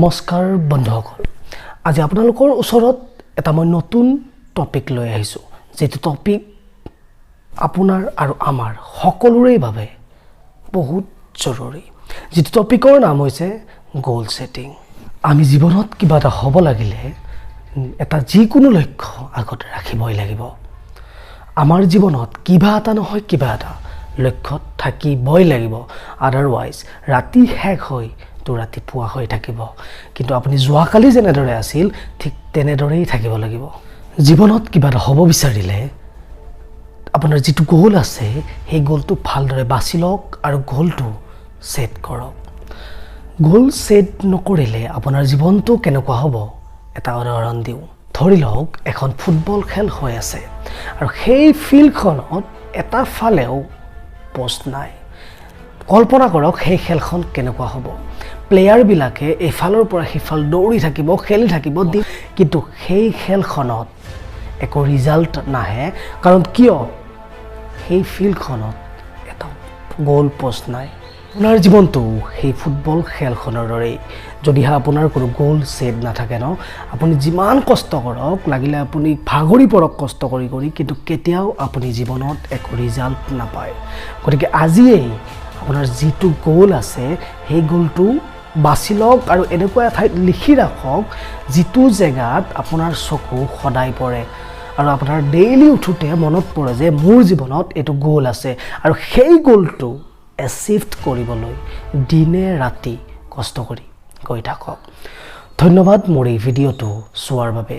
নমস্কাৰ বন্ধুসকল, আজি আপোনালোকৰ ওচৰত এটা মই নতুন টপিক লৈ আহিছোঁ, যিটো টপিক আপোনাৰ আৰু আমাৰ সকলোৰে বাবে বহুত জৰুৰী, যিটো টপিকৰ নাম হৈছে গ'ল ছেটিং। আমি জীৱনত কিবা এটা হ'ব লাগিলে এটা যিকোনো লক্ষ্য আগত ৰাখিবই লাগিব। আমাৰ জীৱনত কিবা এটা নহয় কিবা এটা লক্ষ্য থাকিবই লাগিব, আদাৰৱাইজ ৰাতি শেষ হৈ তো ৰাতিপুৱা হৈ থাকিব, কিন্তু আপুনি যোৱাকালি যেনেদৰে আছিল ঠিক তেনেদৰেই থাকিব লাগিব। জীৱনত কিবা এটা হ'ব বিচাৰিলে আপোনাৰ যিটো গ'ল আছে, সেই গ'লটো ভালদৰে বাছি লওক আৰু গ'লটো ছেট কৰক। গ'ল ছেট নকৰিলে আপোনাৰ জীৱনটো কেনেকুৱা হ'ব, এটা উদাহৰণ দিওঁ। ধৰি লওক এখন ফুটবল খেল হৈ আছে আৰু সেই ফিল্ডখনত এটা ফালেও পষ্ট নাই। কল্পনা কৰক সেই খেলখন কেনেকুৱা হ'ব। প্লেয়াৰবিলাকে এইফালৰ পৰা সিফাল দৌৰি থাকিব, খেলি থাকিব, কিন্তু সেই খেলখনত একো ৰিজাল্ট নাহে। কাৰণ কিয়? সেই ফিল্ডখনত এটা গ'ল পষ্ট নাই। আপোনাৰ জীৱনটো সেই ফুটবল খেলখনৰ দৰেই। যদিহে আপোনাৰ কোনো গ'ল ছেট নাথাকে ন, আপুনি যিমান কষ্ট কৰক, লাগিলে আপুনি ভাগৰি পৰক কষ্ট কৰি কৰি, কিন্তু কেতিয়াও আপুনি জীৱনত একো ৰিজাল্ট নাপায়। গতিকে আজিয়েই আপোনাৰ যিটো গ'ল আছে, সেই গ'লটো বাছি লওক আৰু এনেকুৱা এঠাইত লিখি ৰাখক যিটো জেগাত আপোনাৰ চকু সদায় পৰে আৰু আপোনাৰ ডেইলি উঠোঁতে মনত পৰে যে মোৰ জীৱনত এইটো গ'ল আছে, আৰু সেই গ'লটো এচিভ কৰিবলৈ দিনে ৰাতি কষ্ট কৰি গৈ থাকক। ধন্যবাদ মোৰ এই ভিডিঅ'টো চোৱাৰ বাবে।